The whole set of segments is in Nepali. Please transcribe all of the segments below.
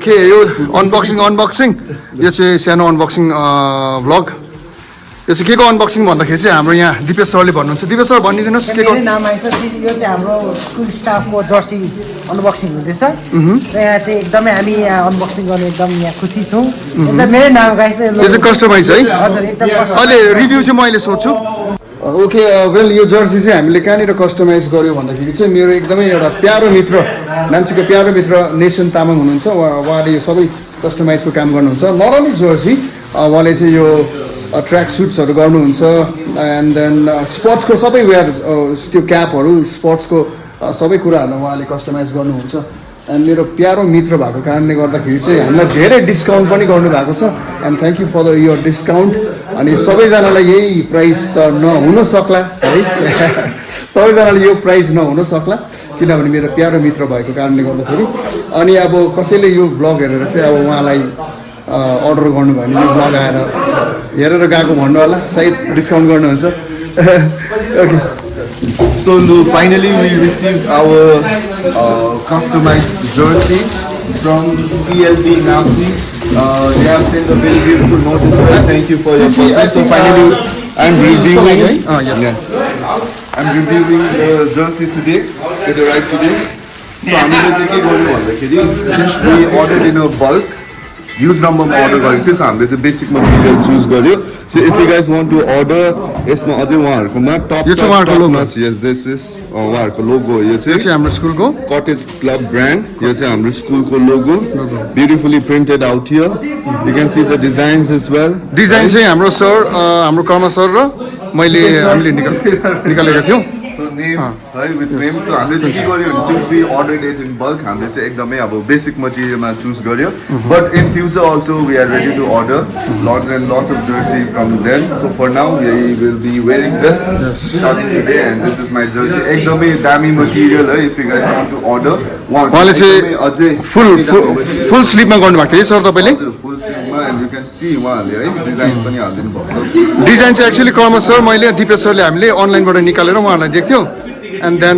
ओके यो अनबक्सिङ यो चाहिँ सानो अनबक्सिङ भ्लग यो चाहिँ के को अनबक्सिङ भन्दाखेरि चाहिँ हाम्रो यहाँ दिपेश सरले भन्नुहुन्छ दिपेश सर भनिदिनुहोस् के को नाम आइछ यो चाहिँ हाम्रो स्कुल स्टाफको जर्सी अनबक्सिङ हुँदैछ र यहाँ चाहिँ एकदमै हामी यहाँ अनबक्सिङ गर्ने एकदम यहाँ खुसी छौँ एकदम मेरै नाम आइछ यो चाहिँ कस्टमाइज है हजुर एकदम अहिले रिभ्यू चाहिँ मैले सोध्छु ओके वेल यो जर्सी चाहिँ हामीले कहाँनिर कस्टमाइज गर्यो भन्दाखेरि चाहिँ मेरो एकदमै एउटा प्यारो मित्र नाम्चीको प्यारो मित्र नेसन तामाङ हुनुहुन्छ उहाँले यो सबै कस्टमाइजको काम गर्नुहुन्छ नट ओन्ली जर्सी उहाँले चाहिँ यो ट्र्याक सुट्सहरू गर्नुहुन्छ एन्ड देन स्पोर्ट्सको सबै वेयर त्यो क्यापहरू स्पोर्ट्सको सबै कुराहरू उहाँले कस्टमाइज गर्नुहुन्छ एन्ड मेरो प्यारो मित्र भएको कारणले गर्दाखेरि चाहिँ हामीलाई धेरै डिस्काउन्ट पनि गर्नुभएको छ and thank you for your discount अनि सबैजनालाई यही प्राइस त नहुन सक्ला है सबैजनाले यो प्राइस नहुन सक्ला किनभने मेरो प्यारो मित्र भएको कारणले गर्दाखेरि अनि अब कसैले यो ब्लग हेरेर चाहिँ अब उहाँलाई अर्डर गर्नुभयो भने यो ब्लग आएर हेरेर गएको भन्नु होला सायद डिस्काउन्ट गर्नुहुन्छ okay So finally we received our customized jersey from CLB Namsi. They have sent a very beautiful note as well. Thank you for your purchase. So finally I'm reviewing. Yes. I'm reviewing the jersey today. It arrived today. So I'm going to take since we ordered in a bulk. Huge number of order गरेको थियो हामीले चाहिँ बेसिक मटेरियल चुज गर्यो so if you guys want to order यसमा अझै उहाँहरुकोमा टप यो चाहिँ उहाँहरुको लोगो यस दिस इज उहाँहरुको लोगो यो चाहिँ हाम्रो स्कुलको कटेज क्लब ब्रान्ड यो चाहिँ हाम्रो स्कुलको logo beautifully printed out here you can see the designs as well design चाहिँ हाम्रो सर हाम्रो कर्म सर र मैले हामीले निकालेका थियौँ So name है with name so हामीले चाहिँ के गर्यो भने since we ordered it in bulk हामीले चाहिँ एकदमै अब बेसिक मटेरियलमा चुज गर्यो but in future also we are ready to order lots and lots of jersey from them so for now we will be wearing this starting today and this is my jersey एकदमै दामी मटेरियल है if you guys want to order उहाँले चाहिँ अझै फुल स्लिपमा गर्नुभएको थियो सर तपाईले फुल स्लिपमा and you can see उहाँले है डिजाइन पनि हालिदिनु भएको छ डिजाइन चाहिँ एक्चुअली कर्म सर मैले दिपेश सरले हामीले अनलाइनबाट निकालेर उहाँलाई दिएको and then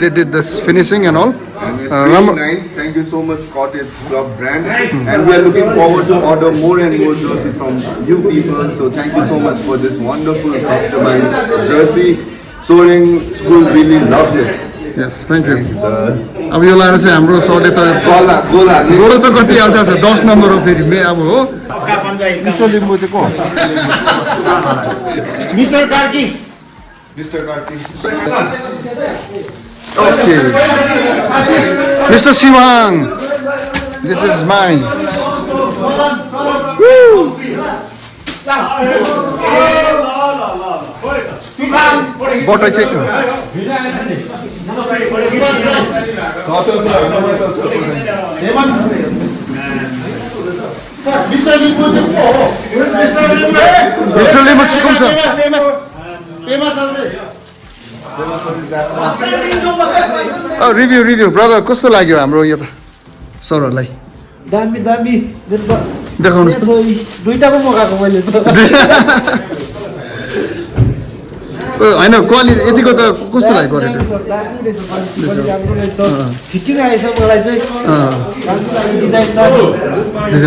they did this finishing and all and it's really nice thank you so much Cottage Club brand and we are looking forward to order more and more jersey from you people so thank you so much for this wonderful customized jersey Soaring School really loved it yes thank you sir अब यो लाएर चाहिँ हाम्रो सरले त गोला त कति हाल्छ 10 नम्बर हो फेरि मे अब हो मिस्टर लिम्बू चाहिँ को mister Karki Mr. Karti. Okay. Mr. Siwang. This is mine. Woo! What I check? Mr. Limbu, come sir. Review brother कस्तो लाग्यो हाम्रो यो त सरहरूलाई दामी देखाउनुहोस् त दुईटाको मगाएको मैले होइन क्वालिटी यतिको त कस्तो लाग्यो क्वालिटी फिटिङ आएछ मलाई चाहिँ डिजाइन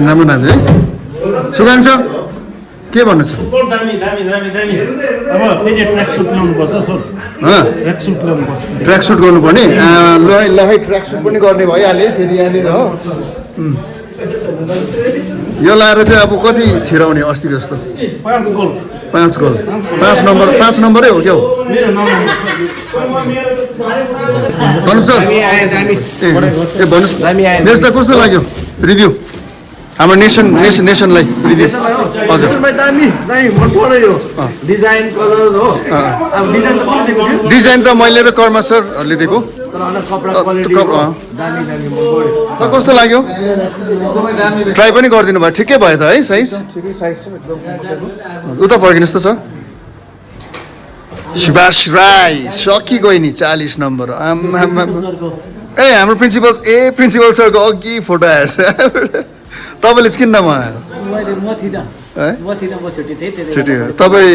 राम्रो है सुगाङ छ के भन्नु छ दामी अब फेरि ट्र्याक सुट ल्याउनुपर्छ सर ट्र्याक सुट गर्नुपर्ने ल ट्र्याक सुट पनि गर्ने भइहाल्यो फेरि यहाँनिर हो यो लाएर चाहिँ अब कति छिराउने अस्ति जस्तो 5 गोल 5 नम्बरै हो क्या हो भन्नुहोस् सर ए भन्नुहोस् मेरो त कस्तो लाग्यो रिभ्यू हाम्रो नेसनलाई हजुर दामी मन पर्यो डिजाइन कलर हो अब डिजाइन त कुन दिएको थियो डिजाइन त मैले र कर्मा सरले दिएको तर अनि कपडा क्वालिटी दामी मन पर्यो कस्तो लाग्यो ट्राई पनि गरिदिनु भयो ठिकै भयो त है साइज उता फर्किनुहोस् त सर सुभाष राई सकि गयो नि 40 नम्बर ए हाम्रो प्रिन्सिपल सरको अघि फोटो आएछ तपाईँले किन नमगायो है म थिइनँ, म छुट्टी थिएँ त्यति छुट्टी हो तपाईँ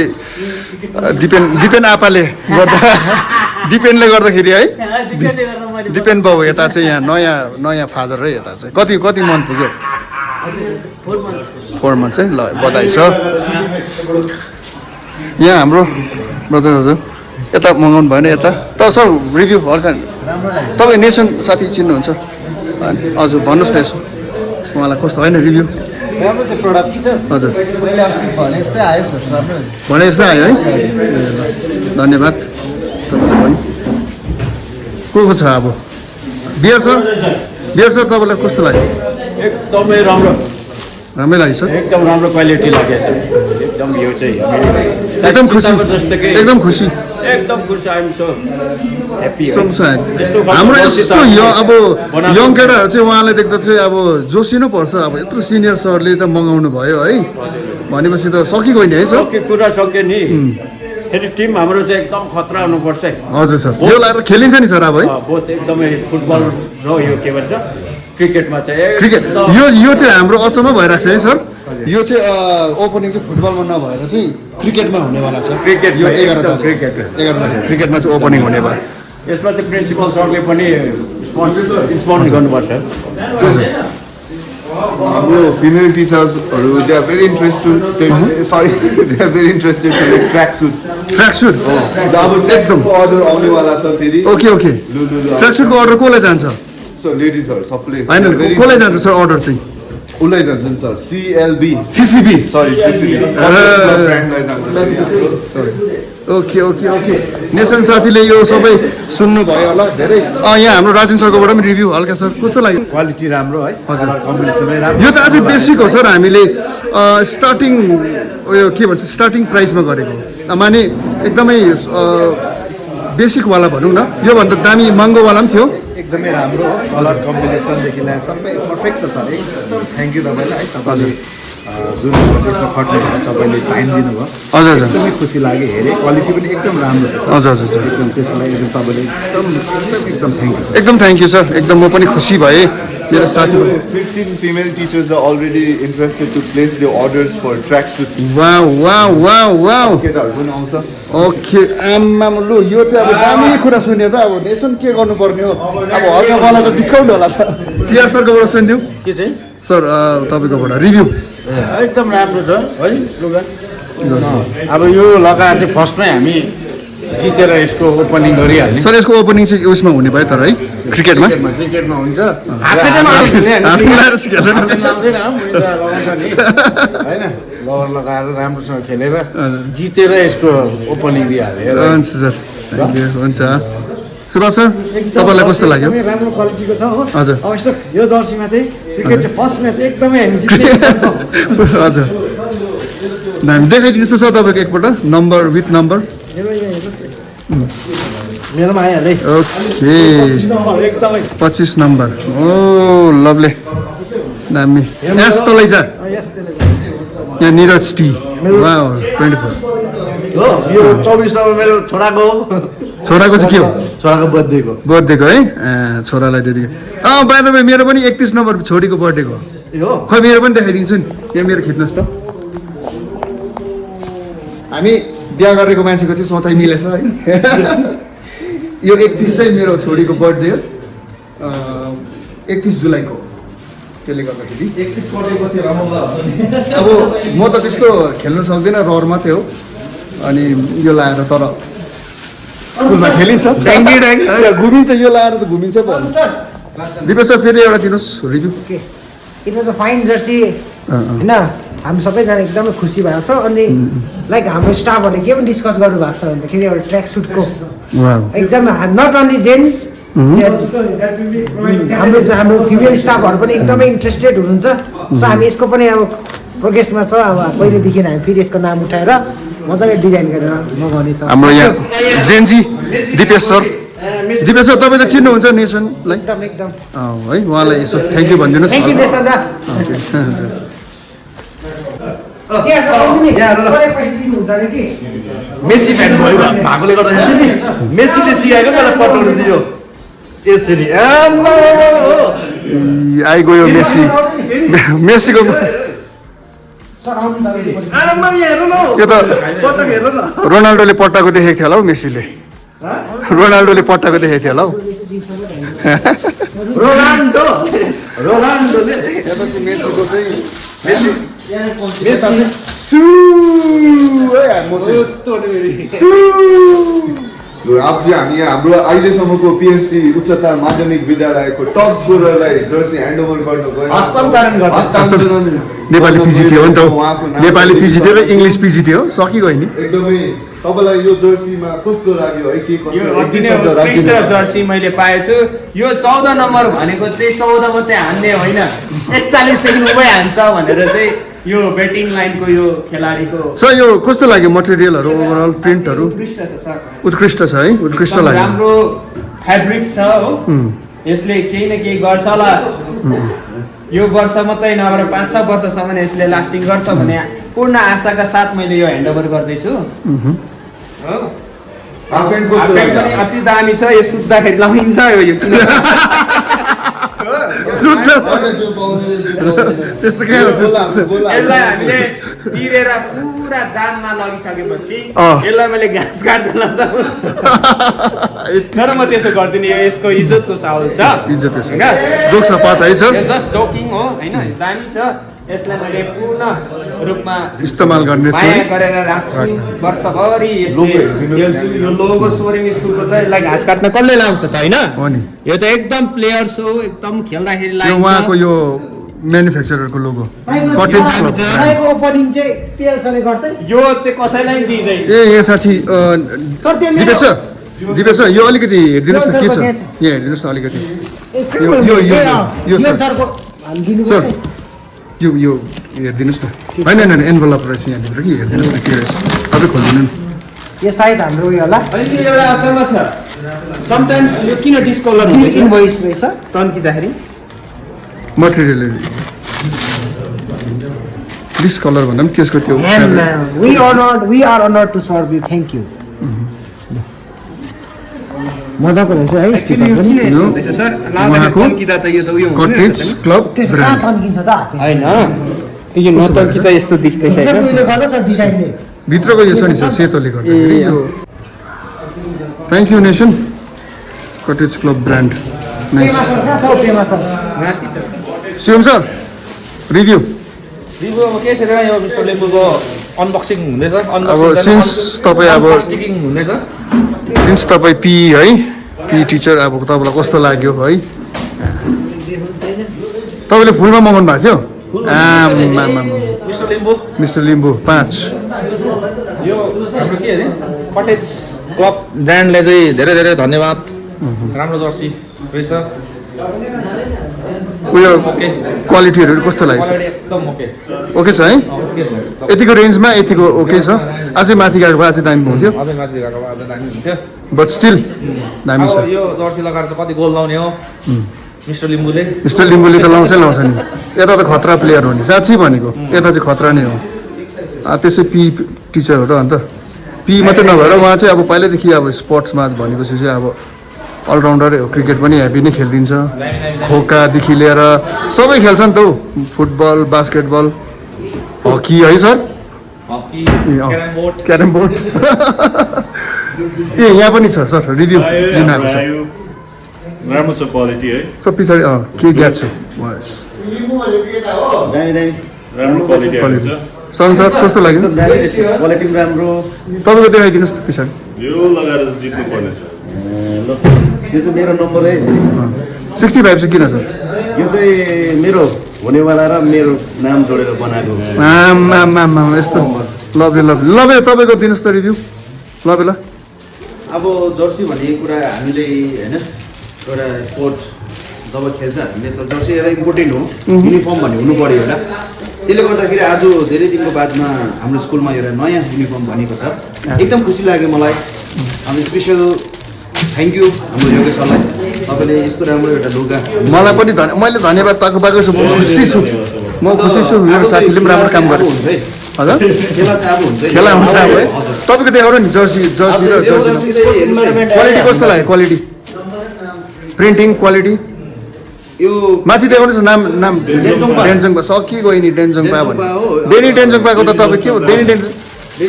दिपेन आपाले गर्दा दिपेनले गर्दाखेरि है दिपेनले गर्दा मैले दिपेन बाउ यता चाहिँ यहाँ नयाँ फादर र यता चाहिँ कति मन्थ पुग्यो 4 मन्थ चाहिँ ल बधाई छ यहाँ हाम्रो ब्रदर दाजु यता मगाउनु भएन यता त सर रिभ्यू हल्का तपाईँ नेसन साथी चिन्नुहुन्छ हजुर भन्नुहोस् न यसो उहाँलाई कस्तो होइन रिभ्यू राम्रो चाहिँ प्रडक्ट कि सर हजुर मैले अस्ति भने जस्तै आयो सर राम्रो भने जस्तै आयो है धन्यवाद तपाईँलाई पनि को छ अब बियर सर तपाईँलाई कस्तो लाग्यो एकदमै राम्रो राम्रै लाग्यो सर एकदम राम्रो क्वालिटी लागेको छ एकदम यो चाहिँ एकदम खुसी जस्तै एकदम खुसी एकदम खुसी आइम सो ह्याप्पी हाम्रो यस्तो अब यङ केटाहरू चाहिँ उहाँलाई देख्दा चाहिँ अब जोसिनु पर्छ अब यत्रो सिनियर सरले त मगाउनु भयो है भनेपछि त सकिगयो नि है सर कुरा सक्यो नि फेरि टिम हाम्रो चाहिँ एकदम खतरा हुनुपर्छ है हजुर सर यो लगाएर खेलिन्छ नि सर अब है बहुत एकदमै फुटबल र यो के भन्छ क्रिकेटमा चाहिँ क्रिकेट यो चाहिँ हाम्रो अचम्म भइरहेको छ है सर यो चाहिँ ओपनिङ चाहिँ फुटबलमा नभएर चाहिँ क्रिकेटमा हुनेवाला छ क्रिकेट यो एकदम 11 तारिक क्रिकेटमा चाहिँ ओपनिङ हुने भयो यसमा चाहिँ प्रिन्सिपल सरले पनि स्पोन्सर गर्नुपर्छ हाम्रो फिमेल टिचर्सहरू they are very interested they are very interested to make track suit अब एकदम अर्डर आउनेवाला छ फेरि ओके ट्र्याकसुटको अर्डर कसलाई जान्छ सो लेडिजहरू सबले होइन कसलाई जान्छ सर अर्डर चाहिँ उसलाई जान्छ नि सर CLB सिसिबी सरी CCB फ्रेन्डलाई जान्छ ओके नेसन साथीले यो सबै सुन्नुभयो होला धेरै यहाँ हाम्रो राजेन सरकोबाट पनि रिभ्यू हल्का सर कस्तो लाग्यो क्वालिटी राम्रो है हजुर कम्बिनेसनै राम्रो यो त अझै बेसिक हो सर हामीले स्टार्टिङ उयो के भन्छ स्टार्टिङ प्राइसमा गरेको माने एकदमै बेसिकवाला भनौँ न योभन्दा दामी महँगोवाला पनि थियो एकदमै राम्रो हो कलर कम्बिनेसनदेखि लिएर सबै पर्फेक्ट छ सर एकदम थ्याङ्क यू तपाईँलाई है तपाईँले जुन त्यसमा खट्नुभयो तपाईँले टाइम दिनुभयो हजुर एकदमै खुसी लाग्यो हेरेँ क्वालिटी पनि एकदम राम्रो छ हजुर एकदम त्यसको लागि एकदम तपाईँले एकदम थ्याङ्क यू एकदम थ्याङ्क यू सर एकदम म पनि खुसी भएँ मेरो साथी 15 female teachers are already interested to place their orders for tracksuit. Wow केटाहरू पनि आउँछ ओके आम्माम लु यो चाहिँ अब दामी कुरा सुन्यो त अब नेसन के गर्नुपर्ने हो अब हल्का मलाई त डिस्काउन्ट होला त टिआर सरकोबाट सुनिदिउँ के चाहिँ सर तपाईँकोबाट रिभ्यू एकदम राम्रो छ है लुगा अब यो लगाएर चाहिँ फर्स्टमै हामी जितेर यसको ओपनिङ गरिहाल्ने सर यसको ओपनिङ चाहिँ उयसमा हुने भयो तर है क्रिकेटमा क्रिकेटमा हुन्छ आफैले लगाएर सिकाएर लाउँदैन मुनि त लगाउँछ नि होइन लवर लगाएर राम्रोसँग खेलेर जितेर यसको ओपनिङ दिइहाल्ने हुन्छ सर थ्याङ्क यू हुन्छ सुभाष सर तपाईँलाई कस्तो लाग्यो एकदमै राम्रो क्वालिटीको छ हो हजुर अब यस्तो यो जर्सीमा चाहिँ क्रिकेट चाहिँ फर्स्ट म्याच एकदमै हामी जित्ने हजुर हामी देखाइदिनुहोस् सर तपाईँको एकपल्ट नम्बर विथ नम्बर मेरोमा आइहाल्यो है ओके एकदमै 25 नम्बर ओ लभले दामी एस तलै छ यस त्यसले यहाँ निरज टी वा 24 हो यो 24 नम्बर मेरो छोराको हो छोराको चाहिँ के हो छोराको बर्थडेको है छोरालाई त्यति बाई द वे मेरो पनि 31 नम्बर छोरीको बर्थडेको हो खै मेरो पनि देखाइदिन्छु नि यहाँ मेरो खिच्नुहोस् त हामी बिहा गरेको मान्छेको चाहिँ सोचाइ मिलेछ है यो 31 चाहिँ मेरो छोरीको बर्थडे हो 31 जुलाईको त्यसले गर्दाखेरि अब म त त्यस्तो खेल्नु सक्दिनँ रहर मात्रै हो अनि यो लाएर तर स्कुलमा खेलिन्छ घुमिन्छ यो लाएर त घुमिन्छ पो दिपेश सर फेरि एउटा दिनुहोस् review it was a fine Jersey होइन हामी सबैजना एकदमै खुसी भएको छ अनि लाइक हाम्रो स्टाफहरूले के पनि डिस्कस गर्नुभएको छ भन्दाखेरि एउटा ट्र्याक सुटको एकदम नट ओन्ली जेन्ट्स हाम्रो फिमेल स्टाफहरू पनि एकदमै इन्ट्रेस्टेड हुनुहुन्छ सो हामी यसको पनि अब प्रोग्रेसमा छ अब पहिलेदेखि हामी फेरि यसको नाम उठाएर मजाले डिजाइन गरेर मगाउनेछौँ हाम्रो यहाँ जेन्जी दिपेश सर तपाईँ त चिन्नुहुन्छ नेसनलाई एकदम है उहाँलाई यसो थ्याङ्क यू भनिदिनुहोस् थ्याङ्क यू नेसन दा मेसी फ्यान भयो भएकोले गर्दाखेरि नि मेसीले सिकाएको मलाई पठाउनु चाहिँ यो यसरी आइगयो मेसीको सर आउनु तपाईँ यो त रोनाल्डोले पट्टाको देखेको थियो होला हौ मेसीले रोनाल्डोले पट्टाको देखेको थियो होला हौ रोनाल्डोले त्यसपछि मेसीको चाहिँ अब चाहिँ हामी हाम्रो अहिलेसम्मको पिएमसी उच्चतर माध्यमिक विद्यालयको टप स्कोररलाई जर्सी ह्यान्डओभर गर्न गयो हस्तान्तरण नेपाली पिजिटी हो नि त हौ। उहाँको नाम नेपाली पिजिटी र इङ्ग्लिस पिजिटी हो सकिगयो नि एकदमै तपाईँलाई यो जर्सीमा कस्तो लाग्यो है के यो कस्तो अति नै उत्कृष्ट जर्सी मैले पाएछु यो 14 नम्बर भनेको चाहिँ 14 मात्रै हान्ने होइन 41 देखि उभै हान्छ भनेर चाहिँ यो ब्याटिङ लाइनको यो खेलाडीको सर यो कस्तो लाग्यो मटेरियलहरू ओभरअल प्रिन्टहरू उत्कृष्ट छ सर उत्कृष्ट छ है उत्कृष्ट एकदम लाग्यो राम्रो फ्याब्रिक छ हो यसले केही न केही गर्छ होला यो वर्ष मात्रै नभएर 5-6 वर्षसम्म यसले लास्टिङ गर्छ भन्ने पूर्ण आशाका साथ मैले यो ह्यान्डओभर गर्दैछु हो हाफप्यान्ट हाफ कस्तो प्यान्ट पनि लाग्यो अति दामी छ यो सुत्दाखेरि लगाइन्छ यो किन शुद्ध त्यस्तो के हुन्छ यसलाई हामीले तिरेर पुरा दाममा लगिसकेपछि यसलाई मैले घाँस काट्न लाँदा हुन्छ तर म त्यसो गर्दिनँ यो यसको इज्जतको सवाल छ इज्जत छ हैन? जोक छ पाठ है सर यो जस्ट जोकिङ हो होइन दामी छ यसलाई मैले पूर्ण रूपमा इस्तेमाल गर्ने छु माया गरेर राख्छु वर्षभरि यो लोगो सोरिङ स्कुलको छ यसलाई घाँस काट्न कसले लाउँछ त होइन हो नि यो त एकदम प्लेयर्स हो एकदम खेल्दाखेरि यो लाइन्छ उहाँको यो म्यानुफ्याक्चररको लोगो कटेज क्लब तपाईँको ओपनिङ चाहिँ पिएलसले गर्छ यो चाहिँ कसैलाई दिँदैन ए यहाँ साथी सर त्यो दिपेश सर दिपेश सर यो अलिकति हेरिदिनुहोस् न के छ यो यहाँ हेरिदिनुहोस् न अलिकति यो सर सरको हालिदिनु सर यो हेरिदिनुहोस् न होइन होइन एन्भलप रहेछ यहाँभित्र कि हेरिदिनुहोस् न के रहेछ तपाईँ खोल्नु नि यो सायद हाम्रो उयो होला अनि यो एउटा अचम्म छ समटाइम्स यो किन डिस्कलर हुँदैछ इन्भोइस रहेछ तन्किँदाखेरि मटेरियल डिस्कलर भन्दा पनि त्यसको त्यो And we are honored to serve you. Thank you. मजाको रहेछ है एक्चुअली यो किन यस्तो हुँदैछ सर लाँदाखेरि उहाँको तन्किँदा त यो त उयो हुँदैन कटेज क्लब त्यसो कहाँ तन्किन्छ त हातले होइन यो नतन्किँदा यस्तो देख्दैछ भित्रको होइन उयोले गर्दा सर डिजाइनले भित्रको यो छ नि सर सेतोले गर्दाखेरि यो thank you nation cottage club brand nice Pema sir कहाँ छ हौ पेमा सर माथि छ शिवम सर रिभ्यू रिभ्यू अब के छ र यो मिस्टर लेम्बुको अनबक्सिङ हुँदैछ अब since तपाईँ अब प्लास्टिकिङ हुँदैछ सिन्स तपाईँ पी है पी टिचर अब तपाईँलाई कस्तो लाग्यो है तपाईँले फुलमा मगाउनु भएको थियो आमामामा मिस्टर लिम्बू मिस्टर लिम्बू 5 यो हाम्रो के अरे कटेज क्लब ब्रान्डले चाहिँ धेरै धेरै धन्यवाद राम्रो जर्सी रहेछ उयो ओके क्वालिटीहरू कस्तो लाग्यो सर क्वालिटी एकदम ओके ओके छ है ओके छ एकदम यतिको रेन्जमा यतिको ओके छ अझै माथि गएको भए अझै दामी हुन्थ्यो अझै माथि गएको भए अझै दामी हुन्थ्यो बट स्टिल दामी छ अब यो जर्सी लगाएर चाहिँ कति गोल लाउने हो मिस्टर लिम्बूले मिस्टर लिम्बूले त लाउँछै लाउँछ नि यता त खतरा प्लेयर हो नि साँच्ची भनेको यता चाहिँ खतरा नै हो त्यसै पी टिचर हो र अन्त पी मात्रै नभएर उहाँ चाहिँ अब पहिल्यैदेखि अब स्पोर्ट्समा भनेपछि चाहिँ अब अलराउन्डरै हो क्रिकेट पनि हेभी नै खेलिदिन्छ खोकादेखि लिएर सबै खेल्छ नि त हौ फुटबल बास्केटबल हकी है सर हकी अँ। क्यारम बोर्ड क्यारम बोर्ड ए यहाँ पनि छ सर रिभ्यू लिन आएको छ राम्रो छ क्वालिटी है सब पछाडि के ग्याप छ राम्रो क्वालिटी आएको छ सन सर कस्तो लाग्यो क्वालिटी पनि राम्रो तपाईँको देखाइदिनुहोस् न पछाडि यो लगाएर चाहिँ जित्नु पर्ने छ यो चाहिँ मेरो नम्बर है 65 चाहिँ किन सर यो चाहिँ मेरो हुनेवाला र मेरो नाम जोडेर बनाएको आमामामा यस्तो लभली लभली लभली तपाईँको दिनुहोस् त रिभ्यू लभली ल अब जर्सी भन्ने कुरा हामीले होइन एउटा स्पोर्ट्स जब खेल्छ हामीले त जर्सी एउटा इम्पोर्टेन्ट हो युनिफर्म भन्ने हुनु पऱ्यो होला त्यसले गर्दाखेरि आज धेरै दिनको बादमा हाम्रो स्कुलमा एउटा नयाँ युनिफर्म बनेको छ एकदम खुसी लाग्यो मलाई अनि स्पेसल थ्याङ्क यू हाम्रो योगेश सरलाई तपाईँले यस्तो राम्रो एउटा लुगा मलाई पनि मैले धन्यवाद ताको पाएको छु खुसी छु म खुसी छु मेरो साथीले पनि राम्रो काम गरेको हुन्छ है हजुर खेला चाहिँ अब हुन्छ है खेला हुन्छ अब है तपाईँको देखाउनु नि जर्सी जर्सी र जर्सी क्वालिटी कस्तो लाग्यो क्वालिटी प्रिन्टिङ क्वालिटी यो माथि देखाउनुहोस् न, नाम डेन्जोङपा। डेन्जोङपा सकिगयो नि डेन्जोङपा भने डेन्जोङपा हो। डेनी डेन्जोङपाको त तपाईँ के हो डेनी डेन्जोङ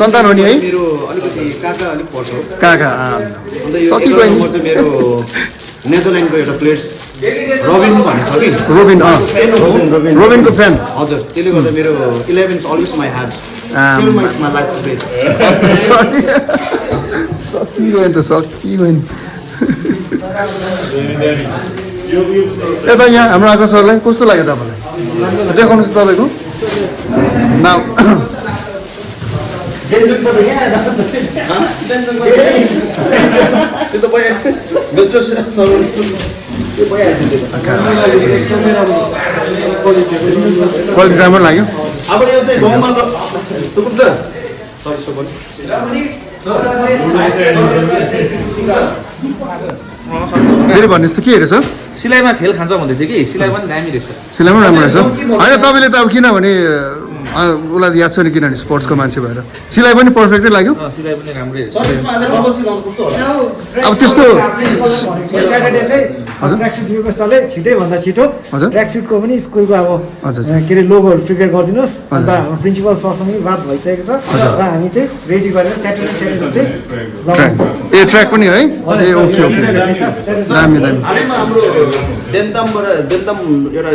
सन्तान हो नि है मेरो अलिकति काका अलिक पर्छ हो। कहाँ अन्त यो सकिगयो 11 नि नम्बर चाहिँ मेरो नेदरल्यान्डको एउटा प्लेयर्स रबिन भन्ने छ कि रोबिन फ्यान हो। रोबिनको फ्यान हजुर त्यसले गर्दा मेरो 11 is always my heart 12 is my last breath. सकिगयो नि त सकिगयो नि यता यहाँ हाम्रो आकाश सरलाई कस्तो लाग्यो तपाईँलाई देखाउनुहोस् तपाईँको नाम त्यो त भइहाल्यो मिस्टर सर त्यो भइहाल्छ त्यो त। क्वालिटी राम्रो लाग्यो अब यो चाहिँ गाउँमा सुकुम सर सरी सुकुम फेरि भन्नुहोस् त के हेरेछ सिलाइमा फेल खान्छ भन्दै थियो कि सिलाइ पनि दामी रहेछ। सिलाइ पनि राम्रो रहेछ होइन तपाईँले त अब किनभने उसलाई याद छ नि किनभने स्पोर्ट्सको मान्छे भएर सिलाइ पनि पर्फेक्टै लाग्यो सिलाइ पनि राम्रै रहेछ। सर यसमा आज डबल सिलाउनु कस्तो होला? अब त्यस्तो स्याटरडे चाहिँ ट्र्याकसुट युनिभर्सले छिटैभन्दा छिटो हजुर। ट्र्याकसुटको पनि स्कुलको अब हजुर। के अरे लोगोहरू प्रिपेयर गरिदिनुहोस् अन्त हाम्रो प्रिन्सिपल सरसँग पनि बात भइसकेको छ र हामी चाहिँ रेडी गरेर स्याटरडे चाहिँ ट्र्याक ए ट्र्याक पनि है ए ओके ओके दामी दामी हालैमा हाम्रो देन्तामबाट देन्ताम एउटा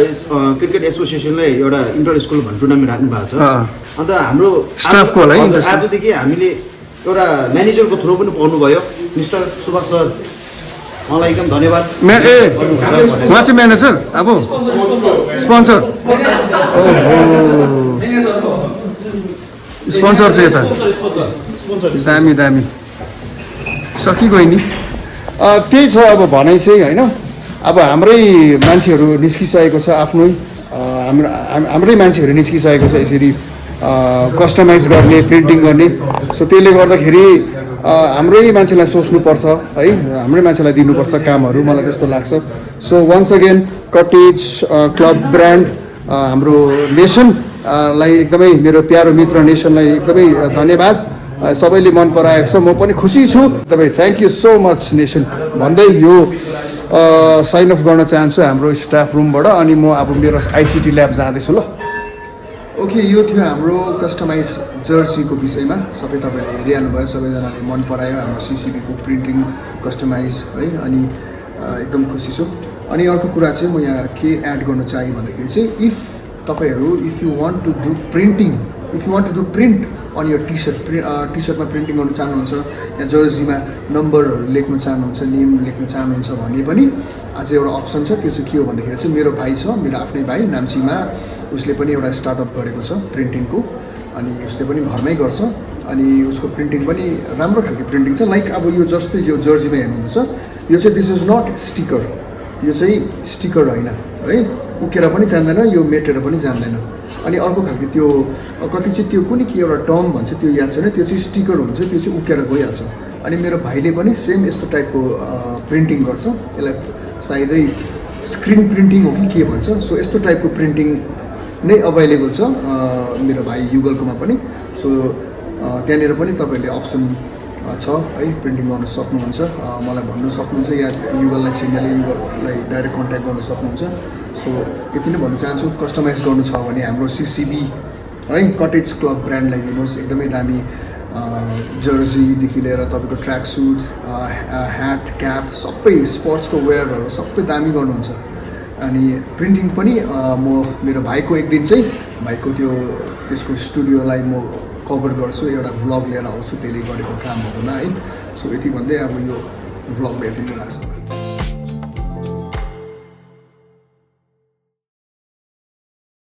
क्रिकेट एसोसिएसनले एउटा इन्टर स्कुल भन्ने टुर्नामेन्ट राख्नु भएको छ। अन्त हाम्रो स्टाफको होला है, हजुर, इन्टर- आजदेखि हामीले एउटा म्यानेजरको थ्रो पनि पाउनुभयो मिस्टर सुभाष सर मलाई एकदम धन्यवाद। उहाँ चाहिँ म्यानेजर अब स्पोन्सर स्पोन्सर चाहिँ यता दामी दामी सकिगयो नि त्यही छ अब भनाइ चाहिँ होइन अब हाम्रै मान्छेहरू निस्किसकेको छ आफ्नै हाम्रै मान्छेहरू निस्किसकेको छ यसरी कस्टमाइज गर्ने प्रिन्टिङ गर्ने सो त्यसले गर्दाखेरि हाम्रै मान्छेलाई सोच्नुपर्छ है हाम्रै मान्छेलाई दिनुपर्छ कामहरू मलाई त्यस्तो लाग्छ so once again cottage club brand हाम्रो नेसनलाई एकदमै मेरो प्यारो मित्र नेसनलाई एकदमै धन्यवाद सबैले मन पराएको छ म पनि खुसी छु तपाईँ thank you so much nation भन्दै यो साइन अफ गर्न चाहन्छु हाम्रो स्टाफ रुमबाट अनि म अब मेरो आइसिटी ल्याब जाँदैछु ल ओके यो थियो हाम्रो कस्टमाइज जर्सीको विषयमा सबै तपाईँले हेरिहाल्नु भयो सबैजनाले मन परायो हाम्रो सिसिबीको प्रिन्टिङ कस्टमाइज है अनि एकदम खुसी छु अनि अर्को कुरा चाहिँ म यहाँ के एड गर्न चाहेँ भन्दाखेरि चाहिँ इफ तपाईँहरू if you want to do printing if you want to do print on यो टी सर्टमा प्रिन्टिङ गर्न चाहनुहुन्छ या जर्सीमा नम्बरहरू लेख्न चाहनुहुन्छ नेम लेख्न चाहनुहुन्छ भने पनि अझै एउटा अप्सन छ त्यो चाहिँ के हो भन्दाखेरि चाहिँ मेरो भाइ छ मेरो आफ्नै भाइ नाम्चीमा उसले पनि एउटा स्टार्टअप गरेको छ प्रिन्टिङको अनि उसले पनि घरमै गर्छ अनि उसको प्रिन्टिङ पनि राम्रो खालको प्रिन्टिङ छ लाइक अब यो जस्तै यो जर्सीमा हेर्नुहुन्छ यो चाहिँ दिस इज नट स्टिकर यो चाहिँ स्टिकर होइन है उकेर पनि जान्दैन यो मेटेर पनि जान्दैन अनि अर्को खालको त्यो कति चाहिँ त्यो कुनै के एउटा टर्म भन्छ त्यो याद छैन त्यो चाहिँ स्टिकर हुन्छ त्यो चाहिँ उकेर गइहाल्छ अनि मेरो भाइले पनि सेम यस्तो टाइपको प्रिन्टिङ गर्छ यसलाई सायदै स्क्रिन प्रिन्टिङ हो कि के भन्छ सो यस्तो टाइपको प्रिन्टिङ नै अभाइलेबल छ मेरो भाइ युगलकोमा पनि सो त्यहाँनिर पनि तपाईँहरूले अप्सन छ है प्रिन्टिङ गर्न सक्नुहुन्छ मलाई भन्नु सक्नुहुन्छ या युगललाई चिन्नेले युगललाई डाइरेक्ट कन्ट्याक्ट गर्न सक्नुहुन्छ सो यति नै भन्न चाहन्छु कस्टमाइज गर्नु छ भने हाम्रो सिसिबी है कटेज क्लब ब्रान्डलाई दिनुहोस् एकदमै दामी जर्सीदेखि लिएर तपाईँको ट्र्याक सुट ह्याट क्याप सबै स्पोर्ट्सको वेयरहरू सबै दामी गर्नुहुन्छ अनि प्रिन्टिङ पनि म मेरो भाइको एक दिन चाहिँ भाइको त्यो त्यसको स्टुडियोलाई म कभर गर्छु एउटा भ्लग लिएर आउँछु त्यसले गरेको कामहरूमा है सो यति भन्दै अब यो भ्लगमा यति नै लाग्छ